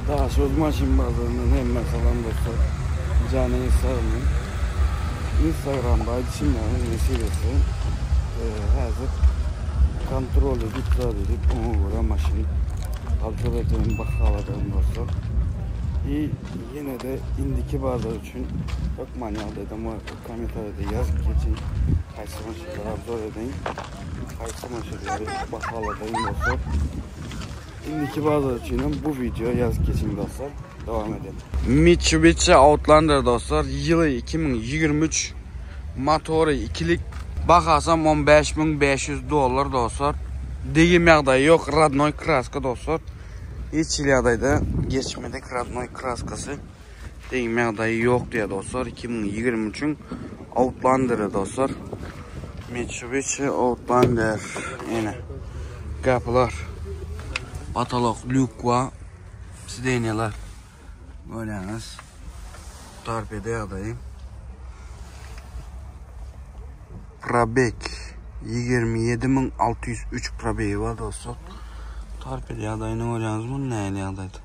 Daşoguz maşyn bazaryndan hemmä salam dostlar. Janyňyz sagmy? Instagramda aýdyşym ýaly nesip etse häzir kontrol edip zat edip oňa görä maşyn obzor ederin bahaladyryn dostlar. I ýene-de indiki bazar üçin hökman ýagdaýda kommentariýada ýazyp geçiň haýsy maşynlary obzor edeýin haýsy maşynlary bahaladaýyn dostlar. Indiki bazar üçin hem bu video ýazyp geçiň dostlar. Dowam edelim. Mitsubishi Outlander dostlar, ýyly 2023, motory ikilik, bahasam 15500 dollar dostlar. Degim ýagdaýy ýok, rodnoý kraska dostlar. Hiç hili ýagdaýda geçmedik rodnoý kraskasy. Degim ýagdaýy ýok diýýär dostlar. 2023-iň Outlandery dostlar. Mitsubishi Outlander. Ene. Gapylar. Patolok lýuk we sidenýalar. Görýäňiz. Torpeda ýagdaýy. Probeg 27603 probegi bar dostlar. Torpeda ýagdaýyny görýäňiz bu nähili ýagdaýda.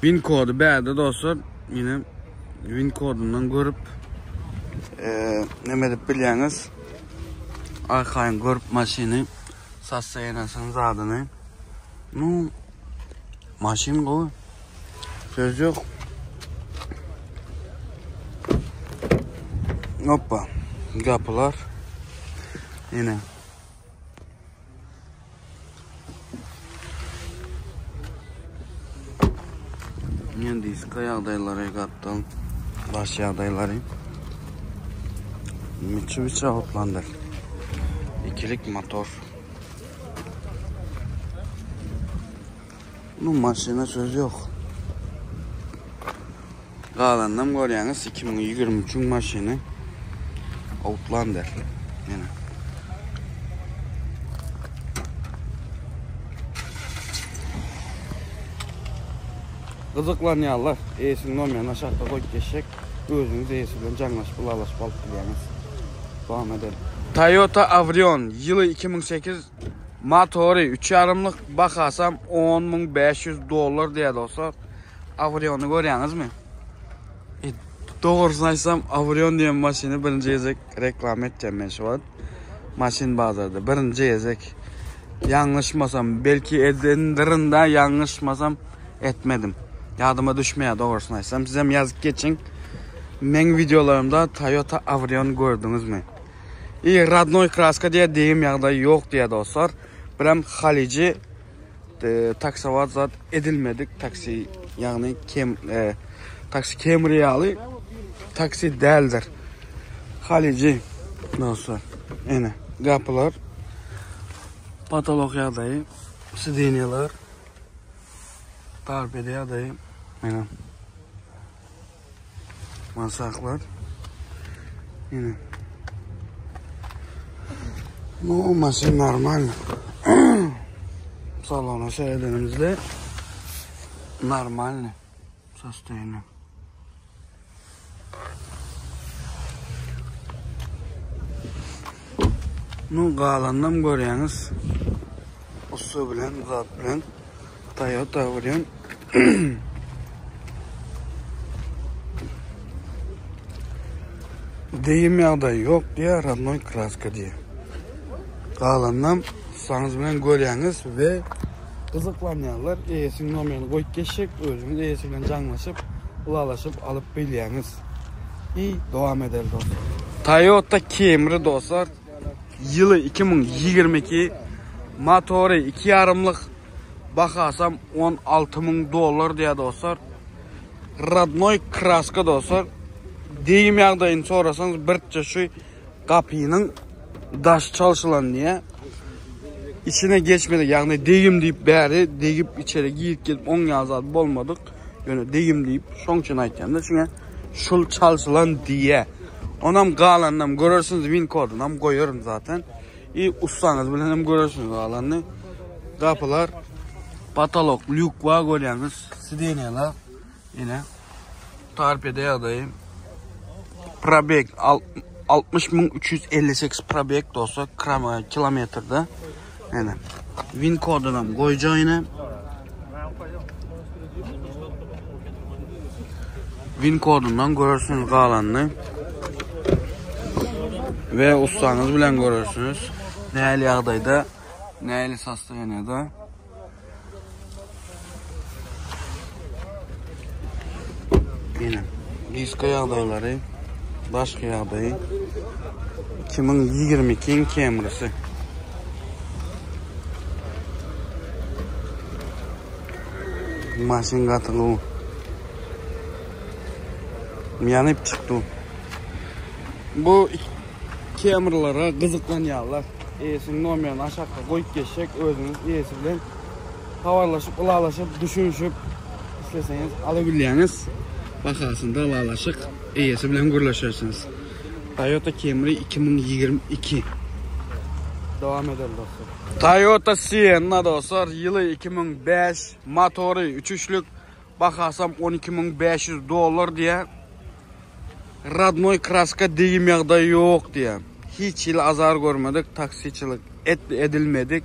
Win kody bärde dostlar. Ýene win kodundan görüp neme edip bilýäňiz. Arkaýyn görüp maşyny sostoýaniýasyny zadyny. Nu maşyn gowy. Söz ýok. Hoppa. Gapylar. Ýene Ýene diska ýagdaýlary gapdal baş ýagdaýlary. Mitsubishi Outlander. Ikilik motor. Nu maşyna söz ýok. Galanynam görýäňiz 2023-iň maşyny Outlander. Ýene. Gyzyklanýarlar. Eýesiniň nomerini aşakda goýup geçjek. Özüňiz eýesi bilen jaňlaşyp, ylalaşyp alyp bilýäňiz. Dowam edelim. Toyota Avrion ýyly 2008 motory 3 ýarymlyk bahasam 10500 dollar diýýär dostlar. Avriony görýäňizmi? E, dogrusyny aýtsam, Avrion diýen maşyny birinji gezek reklama etýän men şu wagt. Maşyn bazarda birinji gezek. Ýalňyşmasam, belki edendirin da, ýalňyşmasam etmedim. Ýadyma düşmeýär dogrusyny aýtsam. Sizem ýazyp geçiň. Meň wideolarymda Toyota Avrion gördüňizmi? I rodnoý kraska diýýär, degim ýagdaýy ýok diýýär dostlar. Birem Haliji taksowat zat edilmedik taksi ýagny kem e, taksi Camry ýaly taksi däldir. Haliji dostlar. Ene gapylar patolog ýagdaýy sidenýalar torpeda ýagdaýy ene masaklar ene Nu, maşyn normal. Salona seredenimizde normalny sostoýany. Nu galanynam görýäňiz. Ussa bilen, zat bilen Toyota bilen Degim ýagdaýy ýok diýýär, rodnoý kraska diýýär. Galanynam ussaňyz bilen görýäňiz we gyzyklanýanlar eýesiniň nomerini goýup geçjek, özüňiz eýesi bilen jaňlaşyp, ylalaşyp alyp bilýäňiz. I dowam edeli dostlar. Toyota Camry dostlar, ýyly 2022, motory 2 ýarymlyk, bahasam 16 müň dollar diýýär dostlar. Rodnoý kraska dostlar. Degim ýagdaýyny sorasaňyz birçe şu gapynyň daş çalşylan diýä. Içine geçmedik, ýagny degim diýip bäri degip içeri girip gelip oň ýaly zat bolmadyk. Ýöne degim diýip şoň üçin aýtýan-da, çünki şul çalşylan diýä. Onam galanynam görersiňiz, win kodunam goýaryn zaten. I ussaňyz bilen hem görersiňiz galanyny. Gapylar, patolok, lýuk bar görýäňiz, sidenýalar. Ine. Torpeda ýagdaýy. Probeg 60358 probeg dostlar, kilometrde. Ine. Win kodunam goýjak ine. Win kodundan görersiňiz galanyny. We ussaňyz bilen görersiňiz. Nähili ýagdaýda, nähili sostoýaniýada. Ýene diska ýagdaýlary, daşky ýagdaýy 2022-iň Camry-si. Maşyn gaty gowy. Ýanyp çykdy. Bu Camrylara gyzyklanýarlar. Eýesiniň nomerini aşakda goýup geçjek, özüňiz eýesi bilen habarlaşyp, ylalaşyp, düşünişip isleseňiz alabilýäňiz. Bahasynda ylalaşyk, eýesi bilen gürleşersiňiz. Toyota Camry 2022. Dowam edeli dostlar. Toyota Sienna dostlar, ýyly 2005, motory 3 üçlük, Bahasam 12500 dollar diýýär. Radnoý kraska degim ýagdaýy ýok diýýär. Hiç hili azar görmedik, taksiçilik et edilmedik.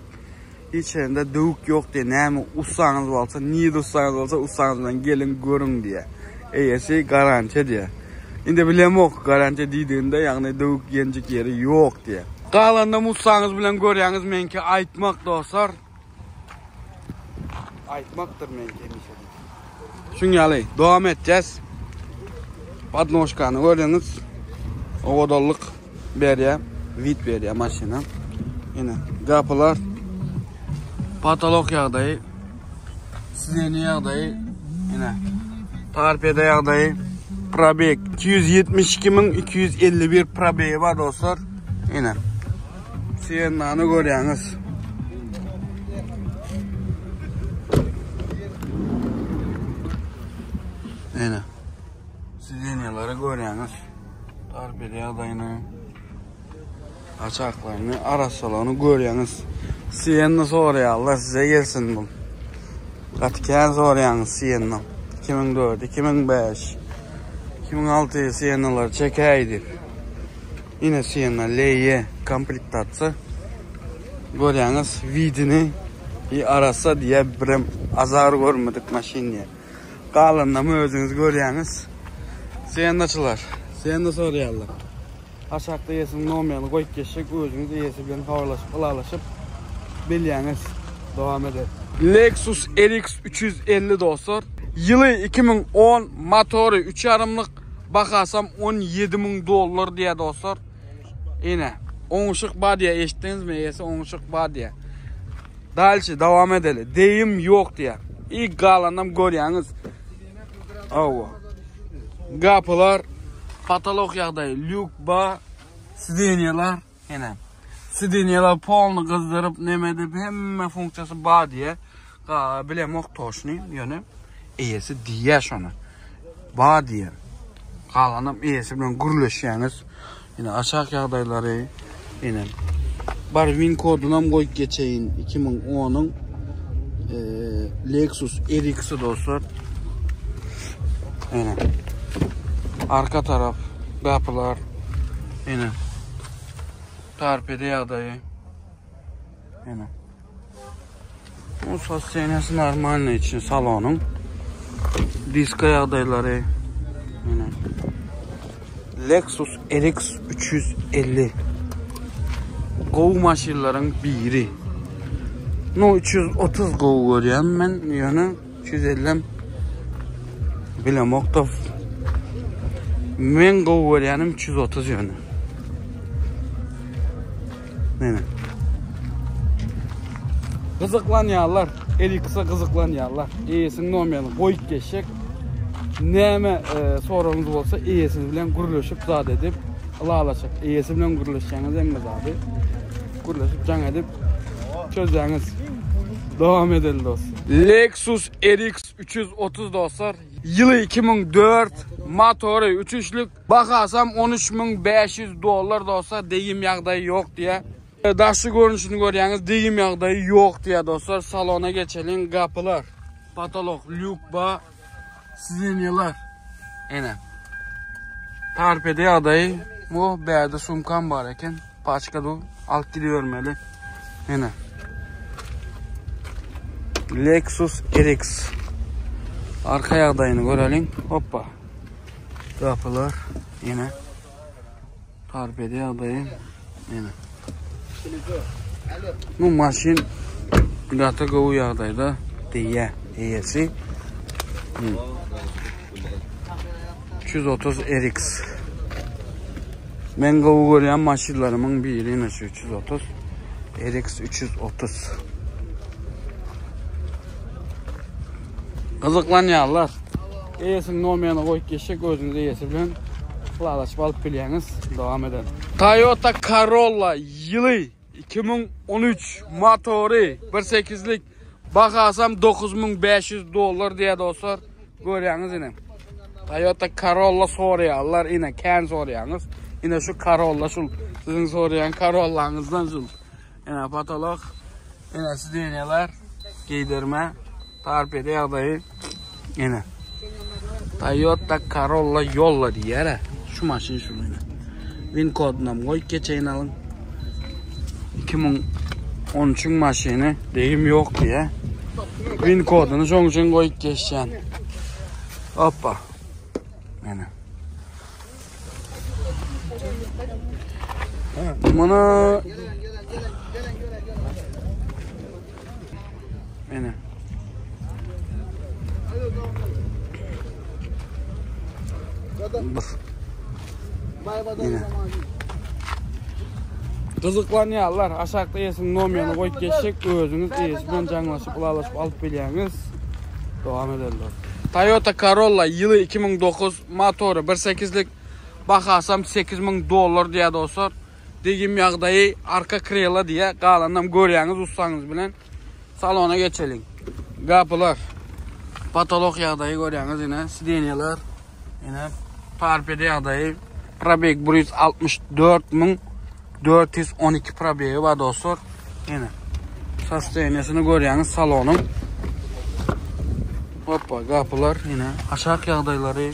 Hiç ýerinde döwük ýok diýýär. Näme ussaňyz bolsa, nirde ussaňyz bolsa, ussaňyz bilen geliň görüň diýýär. Eýesi garantiýa diýýär. Indi bilemok, garantiýa diýdiginde, ýagny döwük ýenjik ýeri ýok diýýär. Galanynam ussaňyz bilen görýäňiz, meňki aýtmak dostlar. Aýtmakdyr meňki hemişe. Şuň ýaly dowam etjäs. Podnožkany gördüňiz. Owadanlyk berýär, wid berýär maşyna. Ine, gapylar. Patolok ýagdaýy. Sideniýe ýagdaýy. Ine. Torpeda ýagdaýy. Probeg 272251 probegi bar dostlar. Ine. Siennany görýäňiz. Ene. Sidenýalary görýäňiz. Torpeda ýagdaýyny, açaklaryny, arassalygyny görýäňiz. Sienna soraýarlar, size gelsin bu. Gaty kän soraýaňyz Sienna. 2004, 2005, 2006 Siennalar çekäýdi. Ine Sienna LE komplektasiýa. Görýäňiz widini i arassa diýä birem azar görmedik maşyn diýä. Galanynam özüňiz görýäňiz. Siennaçylar, Sienna soraýarlar. Aşakda eýesiniň nomerini goýup geçjek, özüňiz eýesi bilen habarlaşyp, ylalaşyp bilýäňiz. Dowam eder. Lexus RX 350 dostlar. Ýyly 2010, motory 3,5-lyk Bahasam 17 mün dollar diýýär dostlar. Ine, oňuşyk bar diýýär, eşitdiňizmi eýesi oňuşyk bar diýýär. Dalşi dowam edeli. Deýim ýok diýýär. I galanam görýäňiz. Hawa. Gapylar, patolok ýagdaýy, lýuk bar, sidenýalar, ine. Sidenýalar polny gyzdyryp, neme edip, hemme funksiýasy bar diýýär. Bilemok toşny, ýöne eýesi diýýär şony. Bar diýýär. Galanam eýesi bilen gürleşýäňiz. Ine aşak ýagdaýlary ine. Bar win kodunam goýup geçeýin 2010-yň e, Lexus RX-i dostlar. Ine. Arka taraf gapylar. Ine. Torpeda ýagdaýy. Ine. Bu sosteniyası normalny için salonun. Diska ýagdaýlary. Ine. Lexus RX 350. Gowy maşynlaryň biri. No 330 gowy görýän men, ýöne 350 bilemok da. Men gowy görýänim 330 ýöne. Mene. Gyzyklanýarlar. Elix'e gyzyklanýarlar. Eýesiniň nomerini goýup geçjek. Näme e, soragyňyz bolsa eýesi bilen gürleşip zat edip ylalaşyp eýesi bilen gürleşýäňiz hemme zady. Gürleşip jaň edip çözýäňiz. Dowam edeli dostlar. Lexus RX 330 dostlar. Ýyly 2004, motory 3 üçlük, Bahasam 13500 dollar dostlar degim ýagdaýy ýok diýä. Daşky görnüşini görýäňiz degim ýagdaýy ýok diýä dostlar. Salona geçeliň gapylar, potolok, lýuk ba, sidenýalar. Ene. Torpeda ýagdaýy bu bärde sumkam bar eken. Paçka dur. Alyp gidibermeli. Ene. Lexus RX. Arka ýagdaýyny göreliň. Hoppa. Gapylar ýene torpeda ýagdaýy ýene. Bu maşyn gaty gowy ýagdaýda diýýä eýesi. 330 RX. Men gowy görýän maşynlarymyň biri ýene şu 330 RX 330. Gyzyklanýarlar. Eýesiniň nomerini goýup geçjek, özüňiz eýesi bilen ylalaşyp alyp bilýäňiz. Dowam edelim. Toyota Corolla ýyly 2013 motory 1.8-lik bahasam 9500 dollar diýýär dostlar. Görýäňiz ine. Toyota Corolla soraýarlar, ine kän soraýaňyz. Ine şu Corolla şul siziň soraýan Corollaňyzdan şul. Ine patolok, ine sidenýalar, geýdirme, torpeda ýagdaýy. Ine. Toyota Corolla ýolla diýýär. Şu maşyn şu ine. Win kodunam goýup geçeýin alyň. 2013-iň maşyny degim ýok diýýär. Win koduny şoň üçin goýup geçýän. Hoppa. Ine. Muny Ene. Ene. Gyzyklanýarlar. Aşakda eýesiniň nomerini goýup geçjek. Özüňiz eýesi bilen jaňlaşyp, ylalaşyp alyp bilýäňiz. Dowam edelim. Toyota Corolla ýyly 2009 Motory bir sekizlik bahasam 8000 dollar diýýär dostlar. Degim ýagdaýy arka krela diýýär. Galanynam görýäňiz ussaňyz bilen. Salona geçeliň. Gapylar. Patolok ýagdaýy görýäňiz ine sidenýalar. Ine torpeda ýagdaýy. Probeg 164412 probegi bar dostlar. Ine. Sostoýaniýasyny görýäňiz salonyň. Hoppa, gapylar ine aşak ýagdaýlary,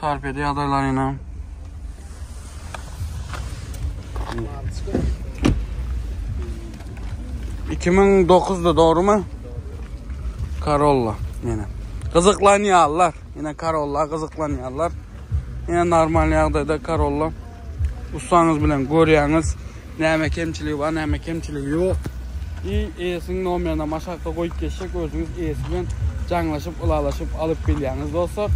torpeda ýagdaýlary ine. 2009-da dogrymy? Corolla ine. Gyzyklanýarlar. Ine Corolla gyzyklanýarlar. Ine normal ýagdaýda Corolla. Ussaňyz bilen görýäňiz. Näme kemçiligi bar, näme kemçiligi ýok. I eýesiniň nomerini aşakda goýup geçjek, özüňiz eýesi bilen jaňlaşyp, ylalaşyp alyp bilýäňiz dostlar.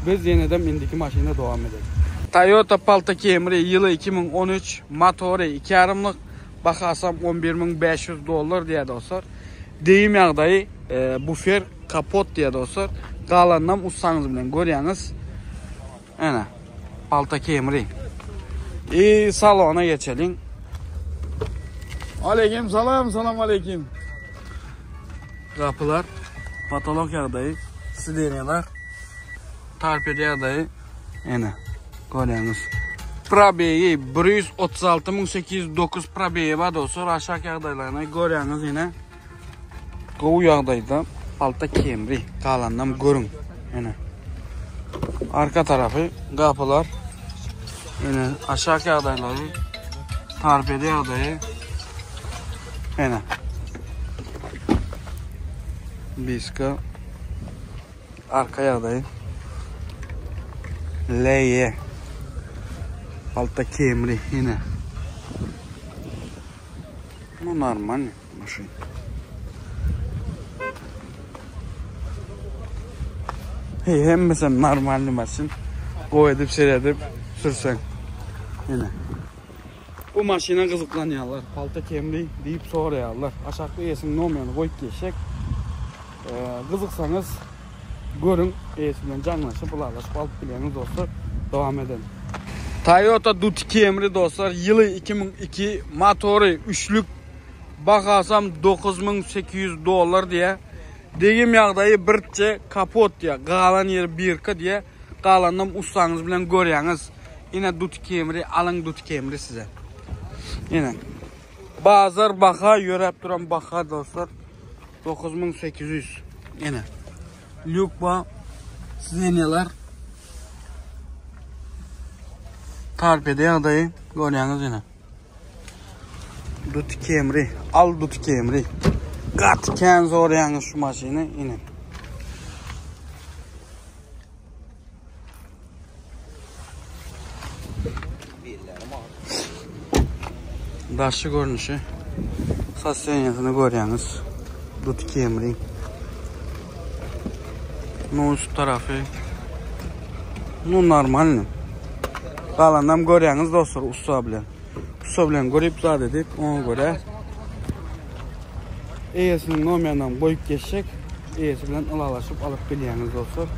Biz ýenedem indiki maşyna dowam edelim. Toyota Palto Camry ýyly 2013, motory 2 ýarymlyk, bahasam 11500 dollar diýýär dostlar. Degim ýagdaýy bufer, kapot diýýär dostlar. Galanynam ussaňyz bilen görýäňiz. Ene. Palta Camry. I salona geçeliň. Aleyküm salam, salam aleyküm. Gapylar, patolog ýagdaýy, sidenýalar, torpeda ýagdaýy. Ene. Görýäňiz. Probegi 136809 probegi bar dostlar. Aşak ýagdaýlaryny görýäňiz ine. Gowy ýagdaýda palta Camry galanynam görüň. Ene. Arka tarapy gapylar. Ene aşak ýagdaýlary torpeda ýagdaýy. Ene. Biska arka ýagdaýy. LE. Palta Camry ene. Nu normal maşyn. Hey hemmesem normalny maşyn. Gowy edip seredip sürseň. Ine. Bu maşyna gyzyklanýarlar. Palta kemli diýip soraýarlar. Aşakda eýesiniň nomerini goýup geçjek. Gyzyksaňyz görüň, eýesi bilen jaňlaşyp, ylalaşyp alyp bilýäňiz dostlar. Dowam edelim. Toyota Duty Camry dostlar, ýyly 2002, motory üçlük, bahasam 9800 dollar diýýär. Degim ýagdaýy birçe kapot diýýär, galan ýeri birka diýýär. Galanynam ussaňyz bilen görýäňiz. Ine Duty Camry, alyň Duty Camry size. Ine. Bazar baha ýöräp duran baha dostlar. 9800. Ine. Lýuk ba. Sidenýalar. Torpeda ýagdaýy görýäňiz ine. Duty Camry, al Duty Camry. Gaty kän soraýaňyz şu maşyny ine. Daşy görnüşi sostoýaniýasyny görýäňiz. Dut Camry. Nu üst tarafy nu normalny. Galanam görýäňiz dostlar ussa bilen. Ussa bilen görüp zat edip oňa görä eýesiniň nomerini goýup geçjek. Eýesi bilen ylalaşyp alyp bilýäňiz dostlar.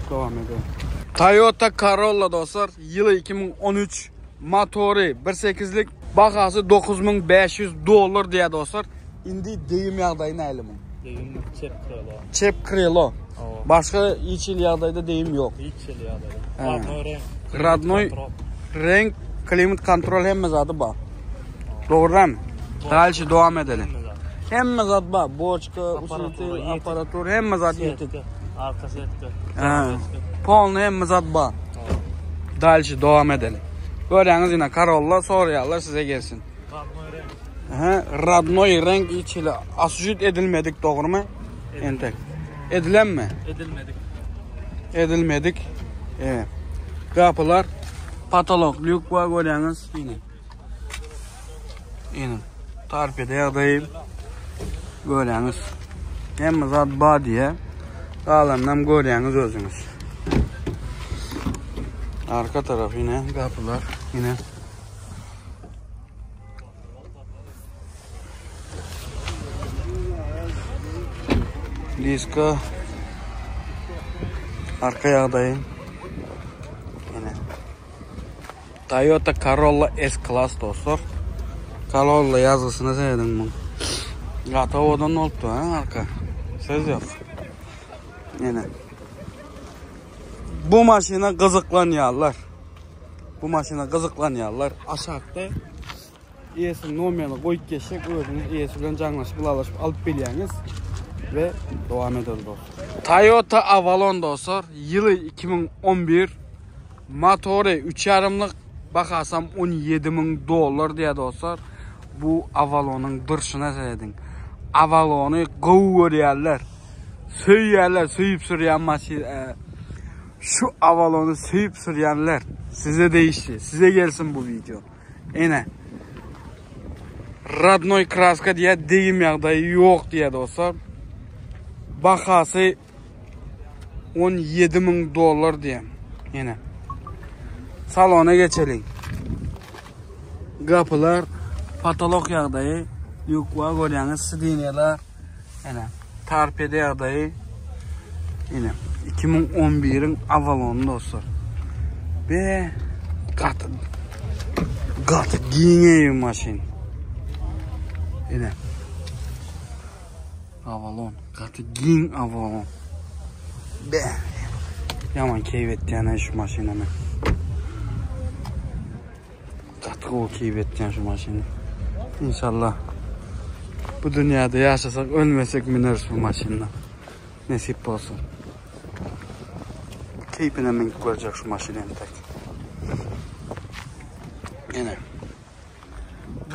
Dowam edelim. Toyota Corolla dostlar ýyly 2013 Motory bir sekizlik bahasy 9500 dollar diýýär dostlar. Indi degim ýagdaýy nähili muň? Degim çep krelo. Çep krelo. Başga hiç hili ýagdaýda degim ýok. Hiç hili ýagdaýda. Radnoý reňk. Radnoý reňk, klimat kontrol hemme zady bar. Dogrudanmy? Dalşy dowam edeli. Hemme zat bar. Boçka, usilitelь, apparatura hemme zat ýetik. Arka setka. Polny hemme zat bar. Dalşy dowam edeli. Görýäňiz ine Corolla soraýarlar size gelsin. Radnoý reňk. Aha, radnoý reňk içili asujit edilmedik dogrumy? Entek. Edilenmi? Edilmedik. Edilmedik. E. Gapylar patolok lýuk bar görýäňiz ine. Ine. Torpeda ýagdaýy görýäňiz. Hemme zat bar diýe. Galanynam görýäňiz özüňiz. Arka tarafy ine gapylar ine. Diska arka ýagdaýy ine. Toyota Corolla S-Class dostlar. Corolla ýazgysyna serediň muň. Gaty owadan bolupdy ha arka. Söz ýok. Ýene. Bu maşyna gyzyklanýarlar. Bu maşyna gyzyklanýarlar. Aşakda Eýesiniň nomerini goýup geçsek özüňiz eýesi bilen jaňlaşyp ylalaşyp alyp bilýäňiz we dowam edeli dostlar. Toyota Avalon dostlar ýyly 2011 motory 3 ýarymlyk bahasam 17 müň dollar diýýär dostlar. Bu Avalonyň durşuna serediň. Avalony gowy görýärler. Söýýärler, söýüp sürýän maşyn. E, şu Avalony söýüp sürýänler size degişli. Size gelsin bu video. Ene. Radnoý kraska diýýär, degim ýagdaýy ýok diýýär dostlar. Bahasy 17 müň dollar diýýär. Ene. Salona geçeliň. Gapylar, patolok ýagdaýy, ýük bar görýäňiz, sidinýalar. Ene. Torpeda ýagdaýy. Ene. 2011-iň Avalony dostlar. Be gaty gaty giň maşyn. Ene. Avalon gaty giň Avalon. Be. Ýaman keýp etýän şu maşyna men. Gaty gowy keýp etýän şu maşyny. İnşallah bu dünýäde ýaşasak, ölmesek mineris bu maşynda. Nesip bolsun. Keýpine minip görjek şu maşyny entek. Ene.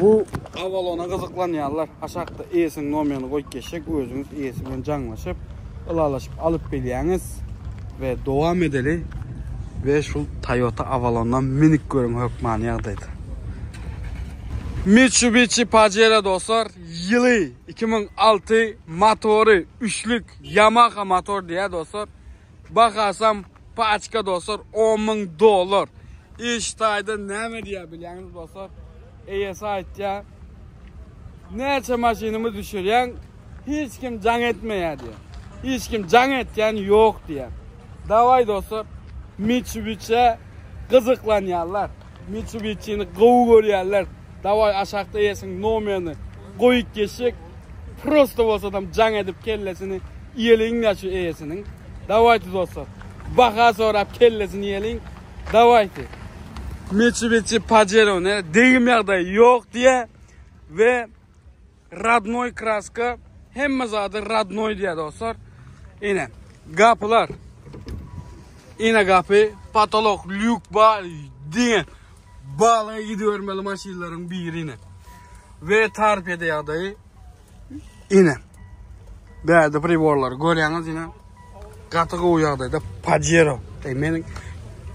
Bu Avalona gyzyklanýarlar. Aşakda eýesiniň nomerini goýup geçjek. Özüňiz eýesi bilen jaňlaşyp, ylalaşyp alyp bilýäňiz. We dowam edeli we şul Toyota Avalondan minip görüň hökmany ýagdaýda. Mitsubishi Pajero dostlar, ýyly 2006 motory üçlük Yamaha motor diýýär dostlar. Bahasam paçka dostlar 10 müň dollar. Iş taýda näme diýýär bilýäňiz dostlar? Eýesi aýtýar. Näçe maşynymy düşürýäň? Hiç kim jaň etmeýär diýýär. Hiç kim jaň etýän ýok diýýär. Daway dostlar, Mitsubishi-e gyzyklanýarlar. Mitsubishi-ni gowy görýärler. Daway aşakda eýesiniň nomerini goýup geçjek. Prosto bolsadam jaň edip kellesini iýeliň şu eýesiniň. Dawayty dostlar. Baha sorap kellesini iýeliň. Dawayty. Mitsubishi Pajero ne degim ýagdaýy ýok diýýär we Radnoý kraska hemme zady radnoý diýýär dostlar. Ine gapylar. Ine gapy, patolok, lýuk bar, diňe balyga gidibermeli maşynlaryň biri ine. We torpeda ýagdaýy ine. Bärde priborlary görýäňiz ine. Gaty gowy ýagdaýda Pajero. Ey, meniň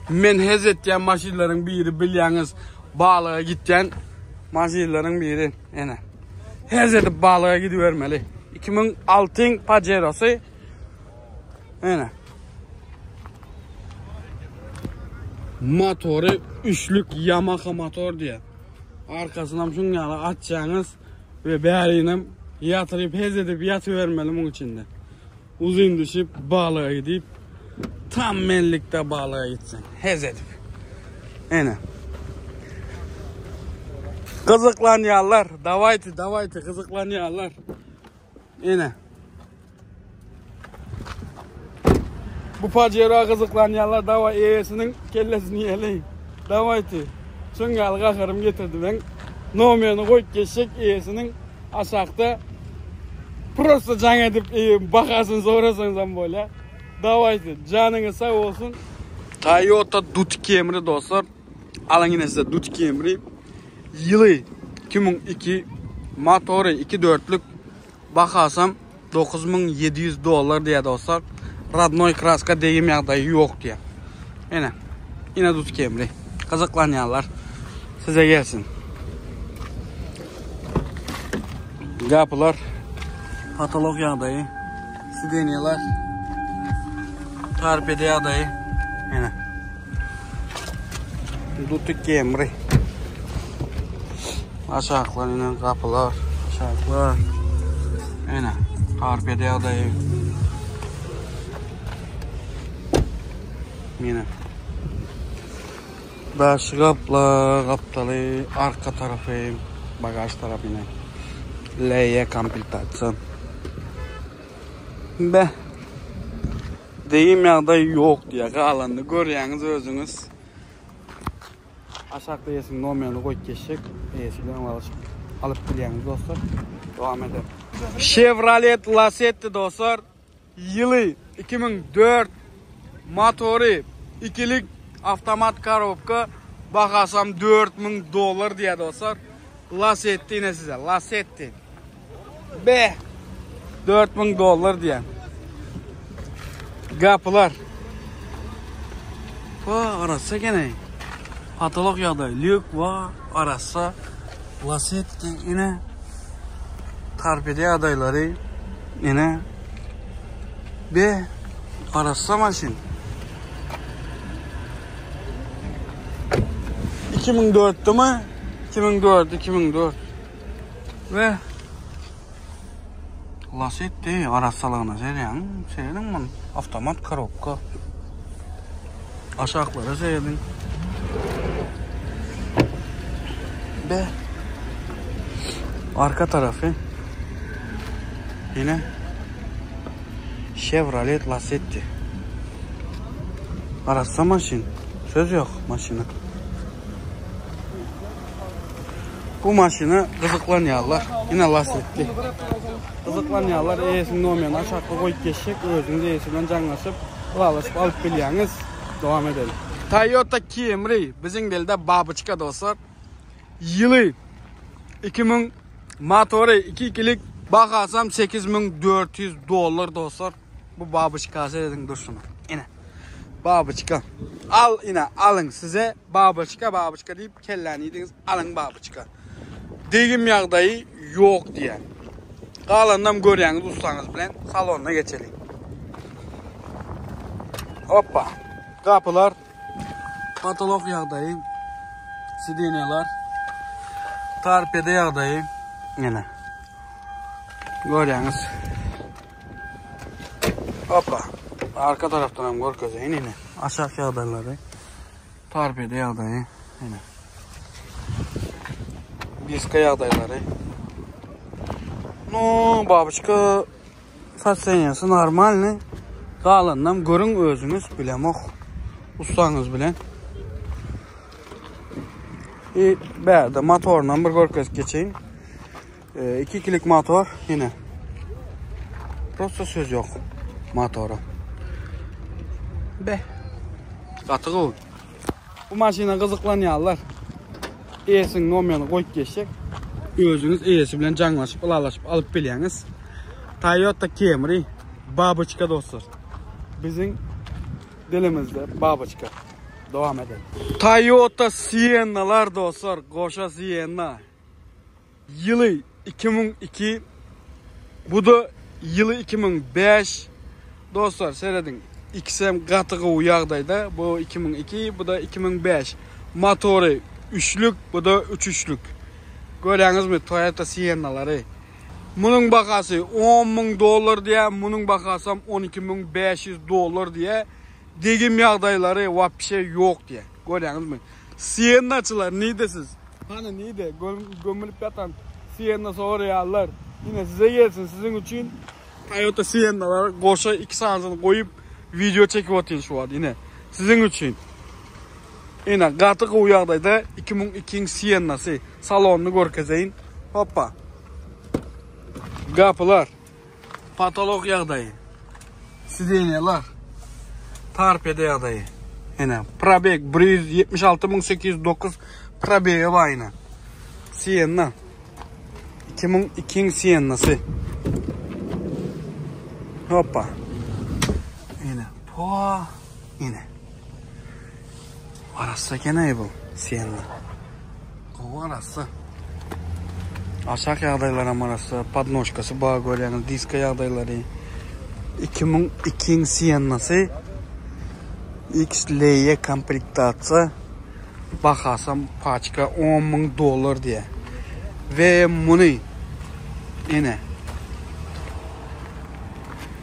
men hez etýän maşynlaryň biri bilýäňiz balyga gitýän. Maşynlaryň biri ene. Hez edip balyga gidibermeli. 2006-yň Pajerosy. Ene. Motory üçlük Yamaha motor diýýär. Arkasynam şuň ýaly açýaňyz we bärinem ýatyryp hez edip ýatybermeli muň içinde. Uzyn düşüp balyga gidip tam menlikde balyga gitseň hez edip. Ene. Gyzyklanýarlar. Dawayty, dawayty gyzyklanýarlar. Ene. Bu Pajero gyzyklanýarlar daway eýesiniň kellesini ýeli. Dawayty. Şuň ýaly gaharym getirdi men. Nomerini goýup geçjek eýesiniň aşakda prosta jaň edip bahasyny sorasaňyzam bolýar. Dawayty. Janyňyz sag bolsun. Toyota Dut Camry dostlar. Alyň ine size Dut Camry. Ýyly 2002 motory 2 dörtlük bahasam 9700 dollar diýýär dostlar. Rodnoy kraska degim ýagdaýy ýok diýýär. Ine. Ine Dut Camry. Gyzyklanýanlar size gelsin. Gapylar patolog ýagdaýy, sidenýalar torpeda ýagdaýy. Ine. Duty Camry. Aşaklar ine gapylar, aşaklar. Ine, torpeda ýagdaýy. Ine. Daşy gapla, gapdaly, arka tarapy, bagaž tarapy ine. LE komplektasiýa. Be. Degim ýagdaý ýok diýýär. Galanyny görýäňiz özüňiz. Aşakda eýesiniň nomerini goýup geçjek. Eýesi bilen ylalaşyp alyp bilýäňiz dostlar. Dowam edelim. Chevrolet Lacetti dostlar. Ýyly 2004, motory ikilik awtomat korobka, bahasam 4000 dollar diýýär dostlar. Lasetti ine size, Lasetti. Be! 4000 dollar diýýär. Gapylar. Va, arassa gene. Patolog ýagdaý, lýuk va, arassa. Lasetti ine. Torpeda ýagdaýlary ine. Be, arassa maşyn. 2004 mi? 2004, 2004. Ve Lasetti arassalygyna serýäň, serediň muny. Avtomat korobka. Aşaklara serediň. Be. Arka tarafy. Yine Chevrolet Lacetti. Arassa maşyn. Söz yok maşyna. Bu maşyna gyzyklanýarlar. Ine Lacetti. Gyzyklanýarlar. Eýesiniň nomerini aşakda goýup geçjek. Özüňiz eýesi bilen jaňlaşyp, ylalaşyp alyp bilýäňiz. Dowam edelim. Toyota Camry biziň dilde babyçka dostlar. Ýyly 2000 motory 2 ikilik bahasam 8400 dollar dostlar. Bu babyçka serediň durşuna. Ine. Babyçka. Al ine alyň size babyçka babyçka diýip kelläni iýdiňiz alyň babyçka. Degim ýagdaýy ýok diýen. Galanynam görýäňiz ussaňyz bilen salonyna geçeliň. Hoppa. Gapylar patolog ýagdaýy. Sidenýalar torpeda ýagdaýy. Ýene. Görýäňiz. Hoppa. Arka tarapdan hem görkezeýin ine. Aşak ýagdaýlary. Torpeda ýagdaýy. Ine. Diska ýagdaýlary. No, babuçka sostoýaniýasy normalny. Galanynam görüň özüňiz bilemok. Ussaňyz bilen. E, bärde motorynam bir görkezip geçeýin. E, iki ikilik motor ýene. Prosta söz ýok motora. Be. Gaty gowy. Bu maşyna gyzyklanýarlar. Eýesiniň nomerini goýup geçjek. Özüňiz eýesi bilen jaňlaşyp, ylalaşyp alyp bilýäňiz. Toyota Camry baboçka dostlar. Biziň dilimizde baboçka. Dowam edelim. Toyota Siennalar dostlar, goşa Sienna. Ýyly 2002, bu-da ýyly 2005. Dostlar, serediň. Ikisem gaty gowy ýagdaýda. Bu 2002, bu-da 2005. Motory üçlük, bu-da üç üçlük. Görýäňizmi Toyota Sienna-lary. Munuň bahasy 10 müň dollar diýýär, munuň bahasam 12 500 dollar diýýär. Degim ýagdaýlary wapşe ýok diýýär. Görýäňizmi? Siennaçylar nirde siz? Hany nirde? Gömülip ýatan Sienna soraýarlar. Ine size gelsin, siziň üçin Toyota Siennalar goşa iki sanysyny goýup video çekip otyryn şu wagt ine. Siziň üçin. Ine gaty gowy ýagdaýda 2002-iň Siennasy. Salonyny görkezeýin. Hoppa. Gapylar. Patolog ýagdaýy. Sidenýalar. Torpeda ýagdaýy. Ine, probeg 176809 probegi bar ine. Sienna. 2002-iň Siennasy. Hoppa. Ine, po. Ine. Arassa eken bu Sienna. Gowy arassa. Aşak ýagdaýlaram arassa. Podnožkasy bar görýäňiz, diska ýagdaýlary. 2002-iň Siennasy XLE komplektasiýa. Bahasam paçka 10 müň dollar diýýär. We muny ine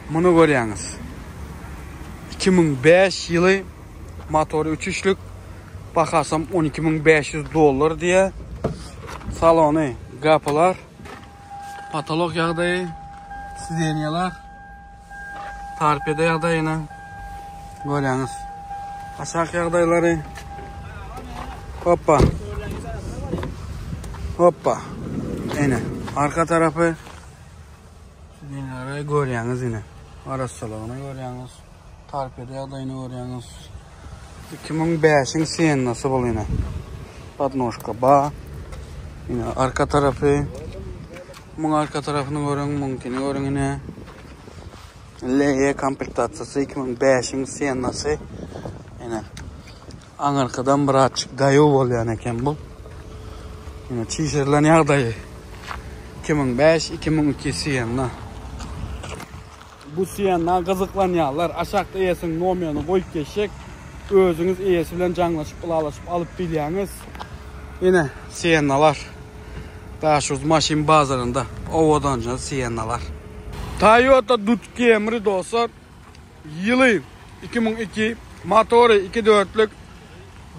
muny görýäňiz. 2005 ýyly motory 3 üçlük bahasam 12500 dollar diýýär. Salony gapylar, patolog ýagdaýy, sidenýalar, torpeda ýagdaýyny görýäňiz. Aşak ýagdaýlary. Hoppa. Hoppa. Ene, arka tarapy sidenýalary görýäňiz ine. Arassalygyny görýäňiz. Torpeda ýagdaýyny görýäňiz. 2005-iň Siennasy bul ine. Podnožka ba. Ine arka tarapy. Muň arka tarapyny görüň, muňkini görüň ine. LE komplektasiýasy 2005-iň Siennasy. Ine. Aňyrkydan birazçyk gaýuw bolýan eken bu. Ine çişirilen ýagdaýy. 2005, 2002 Sienna. Bu Sienna gyzyklanýanlar aşakda eýesiniň nomerini goýup geçjek. Özüňiz eýesi bilen jaňlaşyp, ylalaşyp alyp bilýäňiz. Ine, Siennalar. Daşoguz maşyn bazarynda owadanja Siennalar. Toyota Dut Camry dostlar. Ýyly 2002, motory 2 dörtlük,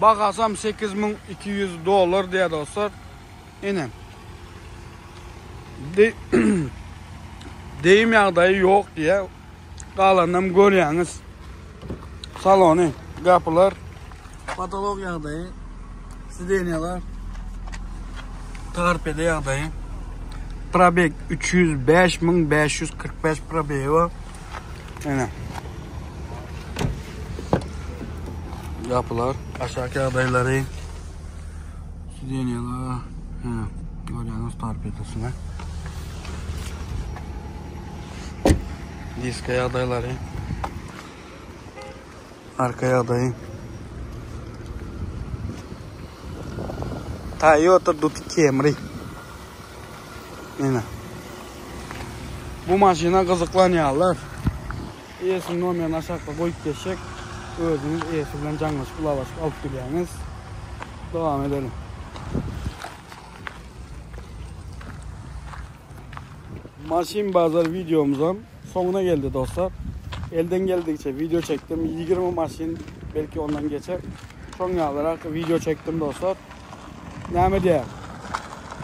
bahasam 8200 dollar diýýär dostlar. Ine. De Deyim ýagdaýy ýok diýýär. Galanynam görýäňiz. Salony, gapylar, patolog ýagdaýy, sidenýalar, torpeda ýagdaýy. Probeg 305545 probegi bar. Ine. Gapylar, aşak ýagdaýlary. Sidenýalar, ine, görýäňiz torpedasyny. Diska ýagdaýlary. Arka ýagdaýy. Toyota Dut Camry. Ine. Bu maşyna gyzyklanýarlar. Eýesiniň nomerini aşakda goýup geçjek. Özüňiz eýesi bilen jaňlaşyp, ylalaşyp alyp bilýäňiz. Dowam edelim. Maşyn bazar videomuzam soňuna geldi dostlar. Elden geldikçe video çektim. 20 maşyn belki ondan geçer. Şoň ýalyrak video çektim dostlar. Näme diýär?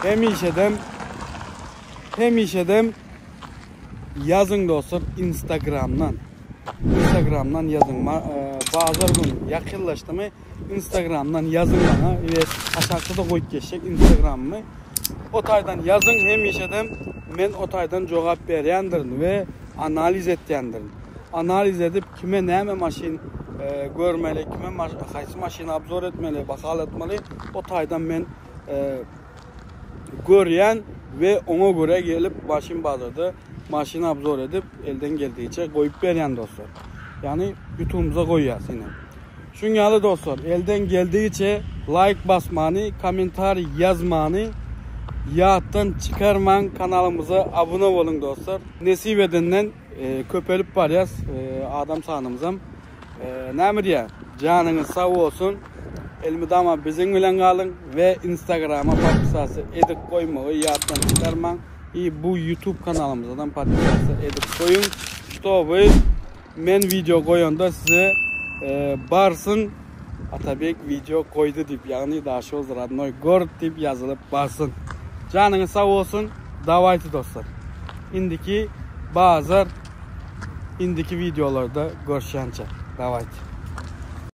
Hemişeden hemişeden ýazyň dostlar Instagramdan. Instagramdan ýazyň. E, bazar gün ýakynlaşdymy? Instagramdan ýazyň maňa we aşakda-da goýup geçjek Instagramymy. O taýdan ýazyň hemişeden men o taýdan jogap berýändirin we analiz etýändirin. Analiz edip kime näme maşyn e, görmeli, kime maş haýsy maşyny obzor etmeli, bahal etmeli, o taýdan men e, görýän we oňa görä gelip maşyn bazarda maşyn obzor edip elden geldigiçe goýup berýän dostlar. Ýagny YouTube'umyza goýýas ine. Şuň ýaly dostlar, elden geldigiçe like basmany, kommentariý ýazmany Ýatdan çykarmaň kanalymyza abuna boluň dostlar. Nesip edenden köpelip barýas adam sanymyzam. Näme diýýär? Janyňyz sag bolsun. Elmydama biziň bilen galyň we Instagrama podpisasiýa edip goýmagy ýatdan çykarmaň. I bu YouTube kanalymyzdan podpisasiýa edip goýuň. Ştoby men wideo goýanda size barsyn Atabek wideo goýdy diýip, ýagny Daşoguz rodnoý gorod diýip ýazylyp barsyn. Janyňyz sag bolsun. Dawayte dostlar. Indiki bazar indiki wideolarda görüşýänçä. Dawayte.